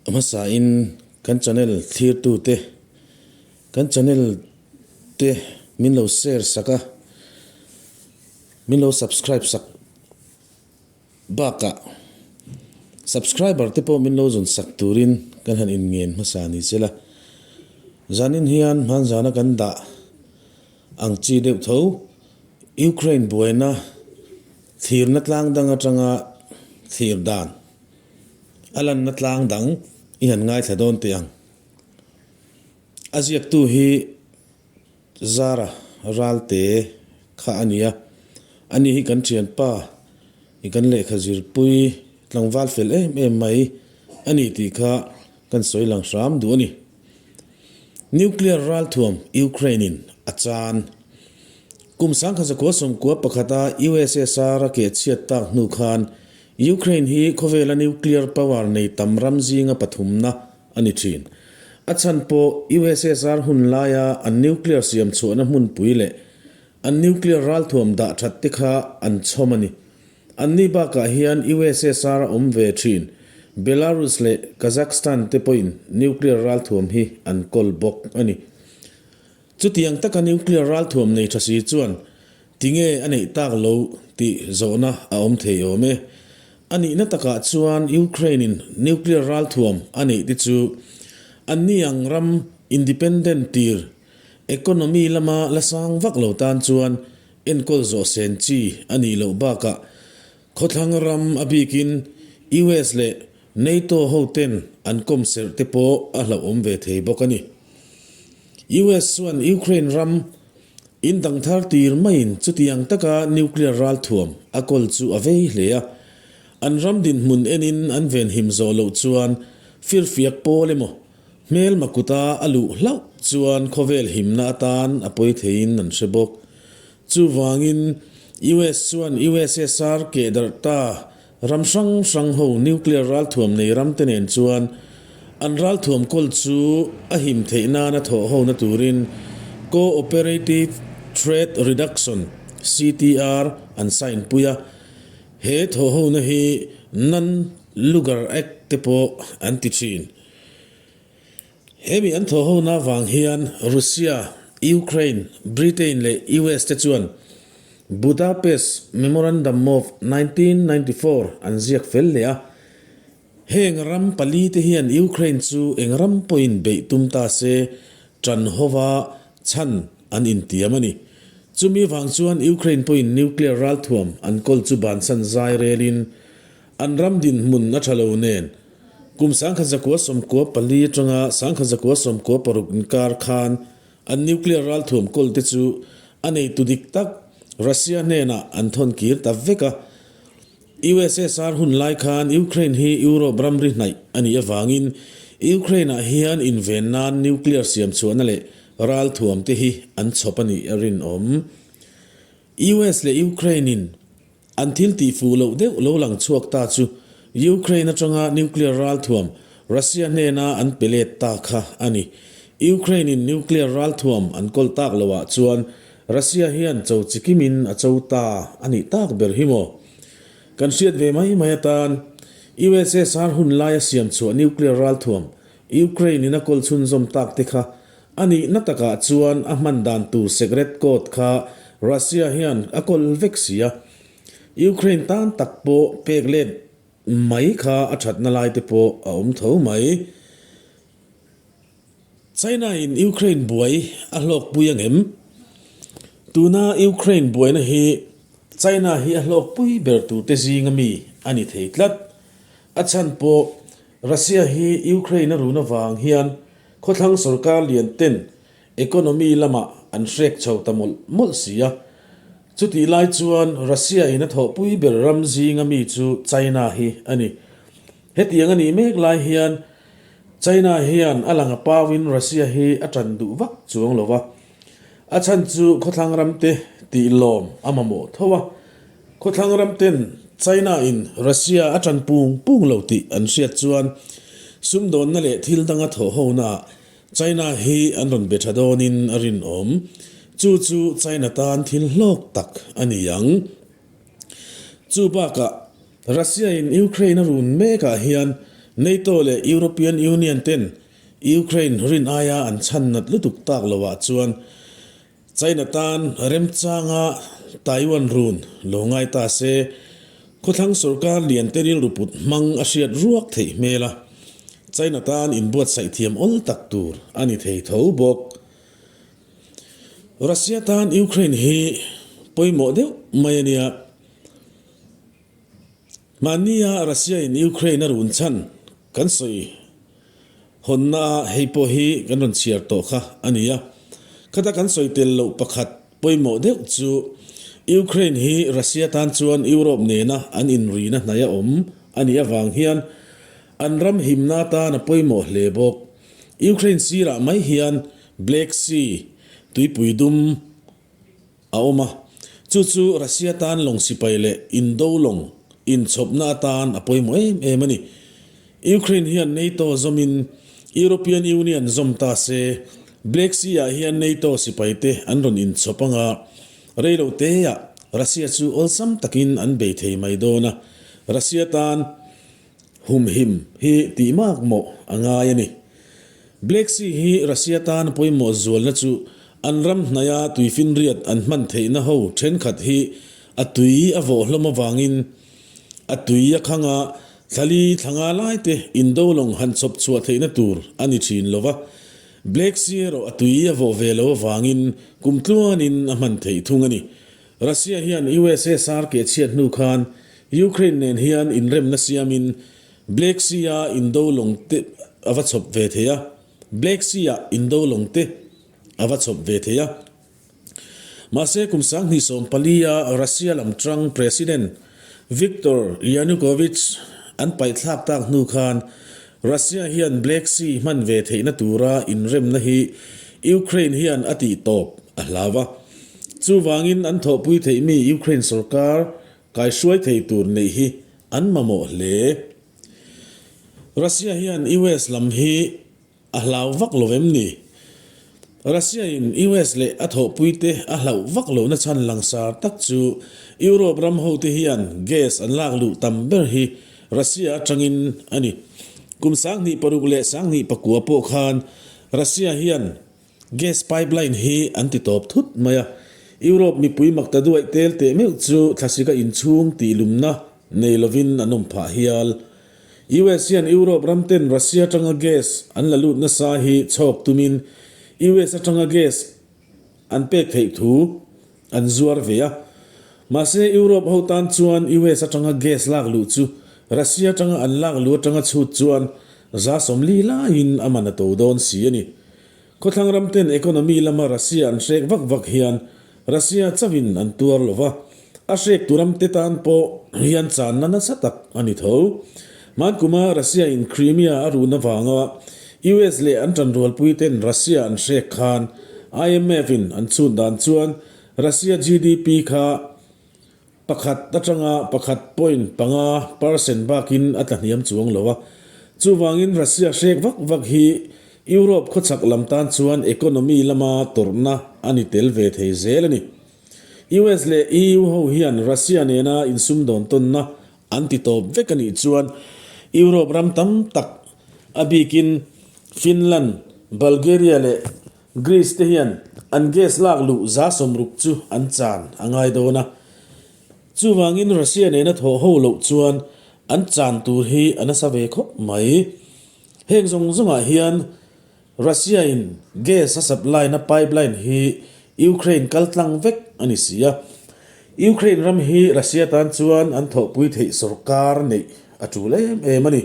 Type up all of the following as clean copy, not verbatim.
A hmasain kan channel thlirtute, kan channel te min lo share sak a, min lo subscribe sak bakah subscriber te pawh min lo zawn sak turin kan han inngen hmasa ni se la. Zanin hian hmanzana kan dah ang chi deuh tho Ukraine buaina thlirna tlang dang atanga thlir dan a lanna tlang dang i han ngaithla dawn teh ang. A ziaktu hi Zara Ralte kha a ni a, ani hi kan thianpa i kan lehkha zirpui tlangval fel em em mai a ni tih kha kan sawi lang hram duh a ni. Nuclear ralthuam Ukraine in a chan. Kum 1991 a USSR a kehchhiat tak hnu khan Ukraine hi khawvela nuclear power nei tam ram zinga pathumna a ni thin. A chhan pawh USSR hun laia an nuclear siam chhuahna hmunpui leh an nuclear ralthuam dah that te kha an chhawm a ni. Anni bakah hian USSR a awm ve thin. Belarus leh Kazakhstan te pawhin nuclear ralthuam hi an kawl bawk a ni. Chutiang taka nuclear ralthuam nei tha si chuan tinge a neih tak lo tih zawhna a awm thei awm e. A nihna takah chuan Ukraine in nuclear ralthuam a neih te chu anni ang ram independent tir economy lama la sang vak lo tan chuan enkawl zawh sen chi a nih loh bakah khawthlang ram a bikin US leh NATO ho ten an kawm serh te pawh a hlauhawm ve thei bawk a ni. US chuan Ukraine ram in dang thar tir maiin chutiang taka nuclear ralthuam a kawl chu a vei hle a. An ram dinhmun enin an venhim zawh loh chuan firfiak pawl emaw hmelma kuta a luh hlauh chuan khawvel himna atan a pawi theiin an hre bawk. Chuvangin US chuan USSR kehdarh ta Ram hrang hrang ho nuclear ralthuam nei ram te nen chuan an ralthuam kawl chu a him theih nana thawh hona turin Co-operative Threat Reduction, CTR, an sign pui a. He thawh hona hi Nunn-Lugar Act te pawh an ti thin. Hemi an thawh hona avang hian Russia, Ukraine, Britain leh US te chuan Budapest Memorandum of 1994 an ziak fel leh a. Heng ram palite hian Ukraine chu eng ram pawhin beih tum ta se tan hova chhan an intiam a ni. Chumi vang chuan Ukraine pawhin nuclear ralthuam an kawl chu bansan zai relin An ram dinhmun a tha lo nen, kum 1994 atanga 1996 inkar khan an nuclear ralthuam kawlte chu a neitu dik tak Russia hnenah an thawn kir ta vek a. USSR hun lai khan Ukraine hi Europe ramri hnaih a nih avangin Ukraine-ah hian inven nan nuclear siam chhuahna leh ralthuam te hi an chhawp a nih a rinawm. US leh Ukraine-in An thil tih fuh loh deuh lo lang chhuak ta chu Ukraine atanga nuclear ralthuam Russia hnena an pe let ta kha a ni. Ukraine in nuclear ralthuam an kawl tak loh ah chuan Russia hian cho chikimin a cho ta a nih tak ber hi maw? Kan hriat ve mai mai atan USSR hun laia siam chhuah nuclear ralthuam Ukraine in a kawl chhunzawm tak te kha A nihna takah chuan a hman dan tur secret code kha Russia hian a kawl vek si a, Ukraine tan tak pawh pek let mai kha a thatna lai te pawh a awm tho mai. China in Ukraine buai a hlawkpui angem? Tuna Ukraine buaina hi China hi a hlawkpui ber tur te zinga mi a ni thei tlat. A chhan pawh Russia hi Ukraine a run avang hian Khawthlang sorkar lian ten economy lamah an hrek chho ta mawlh mawlh si a. Chutih lai chuan Russia in a thawhpui ber ram zinga mi chu China hi a ni. Hetiang a nih mek lai hian China hian a lang a pauin Russia hi a tan duh vak chuang lo va. A chhan chu khawthlang ram te tih lawm a mamawh tho a. Khawthlang ram ten China in Russia a tan pung pung lo tih an hriat chuan sumdawnna leh thil danga thawh hona ah China hi an rawn be tha dawnin a rinawm. Chu chu China tan thil hlawk tak a ni ang. Chu bakah Russia in Ukraine a run mek ah hian. NATO leh European Union ten Ukraine rin aia an chhan nat lutuk tak loah chuan China tan remchanga Taiwan run lo ngai ta se, khawthlang sorkar lian te rilru put hmang a hriat ruak theih hmel a, China tan inbuatsaih thiam awl tak tur a ni thei tho bawk. Russia tan Ukraine hi pawimawh deuh mai a nia. Mahnia Russia in Ukraine a run chhan kan sawi hawnna ah hei pawh hi kan rawn chhiar tawh kha a ni a. Khata kan sawi tel loh pakhat pawimawh deuh chu Ukraine hi Russia tan chuan Europe nena an inrina hnaih a awm a nih avang hian an ram himna atan a pawimawh hle bawk. Ukraine sirah mai hian Black Sea tuipui dum a awm a, chu chu Russia tan lawng sipai leh indo lawng inchhawpna atan a pawimawh em em a ni. Ukraine hian NATO zawmin European Union zawm ta se, Black Sea-ah hian NATO sipaite an rawn inchhawp anga, reilo teah Russia chu awlsam takin an bei thei mai dawn a, Russia tan Humhim hi tih mak mawh a ngai a ni. Black Sea hi Russia tan pawimawh zualna chu an ram hnaia tuifinriat an hman theihna ho thenkhat hi a tui a vawh hlawm avangin a tui a khang a, thlali thlanga laite indo lawng han chhawp chhuah theihna tur a ni thin lo va. Black Sea erawh a tui a vawh ve lo avangin kum tluanin a hman theih thung a ni. Russia hian USSR keh chhiat hnu khan Ukraine nen hian inremna siamin Black Sea-a indo lawng te a va chhawp ve thei a, Black Sea-ah indo lawng te a va chhawp ve thei a. Mahse kum 2014-a Russia lam tang President Viktor Yanukovych an paihthlak tak hnu khan Russia hian Black Sea hman ve theihna tura inremna hi Ukraine hian a tihtawp a hlau a. Chuvangin an thawhpui theih mi Ukraine sorkar kaihruai thei tur neih hi an mamawh hle. Russia hian US lam hi a hlau vak lo em ni? Russia in US leh a thawhpuite a hlauh vak lohna chhan langsar tak chu Europe ram hote hian gas an lak luh tam ber hi Russia atangin a ni. Kum 2006 leh 2009 pawh khan Russia hian Gas pipeline hi an ti tawp thut mai a, Europe mipui mak ta duaih tel teh meuh chu thlasika inchhung tih lumna nei lovin an awm phah hial. US hian Europe ram ten Russia atanga gas an la lut nasa hi chhawk tumin US atanga gas an pek theih thu an zuar ve a. Mahse Europe ho tan chuan US atanga gas lak luh chu Russia atanga an lak luh atanga chhut chuan 40% laiin a man a to dawn si a ni. Khawthlang ram ten economy lama Russia an hrek vak vak hian Russia chauhin an tuar lo va, a hrek tu ram te tan pawh hian channa nasa tak a ni tho. Hmankuma Russia in Crimea a run avanga US leh an tanrualpui ten Russia an hrek khan IMF in an chhun dan chuan Russia GDP kha Pakhat atanga pakhat point panga percent bakin a tlahniam chuang lo a. Chuvangin Russia hrek vak vak hi Europe khawchhak lam tan chuan economy lama tawrhna a ni tel ve thei zel a ni. US leh EU ho hian Russia nena insumdawn tawnna an ti tawp vek a nih chuan Europe ram tam tak a bikin Finland, Bulgaria leh Greece te hian an gas lak luh 60% chu an chan a ngai dawn a, chuvangin Russia nena thawh ho loh chuan an chan tur hi a nasa ve khawp mai. Heng zawng zawngah hian Russia in gas a supply na pipeline hi Ukraine kal tlang vek a ni si a, Ukraine ram hi Russia tan chuan an thawhpui theih sorkar neih a tul em em a ni.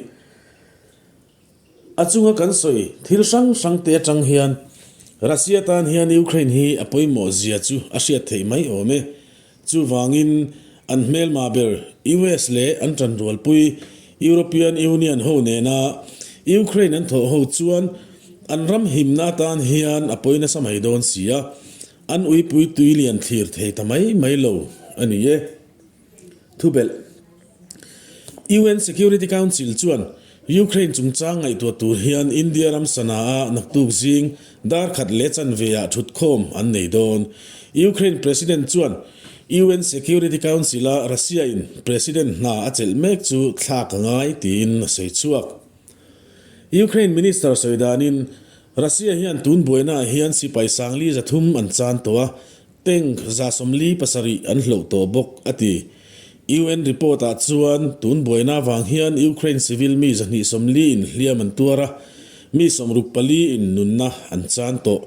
A chunga kan sawi thil hrang hrang te atang hian Russia tan hian Ukraine hi a pawimawh zia chu a hriat theih mai awm e. Chuvangin an hmelma ber US leh an tanrualpui European Union ho nena Ukraine an thawh ho chuan an ram himna atan hian a pawi nasa mai dawn si a, an uipui tui lian thlir thei ta mai mai lo a ni e. Thubelh. UN Security Council chuan Ukraine chungchang ngaihtuah tur hian India ram Sanaa naktuk zing dar khat leh chanve-ah thutkhawm an nei dawn. Ukraine President chuan UN Security Council-a Russia-in President hna a chelh mek chu thlak a ngai tiin a sawi chhuak. Ukraine Minister sawi danin, Russia hian tun buainaah hian sipai sangli 300 an chan tawh a, tank 47 an hloh tawh bawk, a ti. UN report-ah chuan tun buaina avang hian Ukraine civil mi 240 in hliam an tuar a, mi 64 in nunna an chan tawh.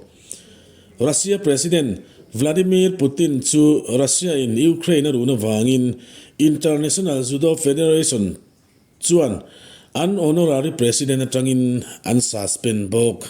Russia President Vladimir Putin chu Russia-in Ukraine a run avangin International Judo Federation chuan an honorary president atangin an suspend bawk.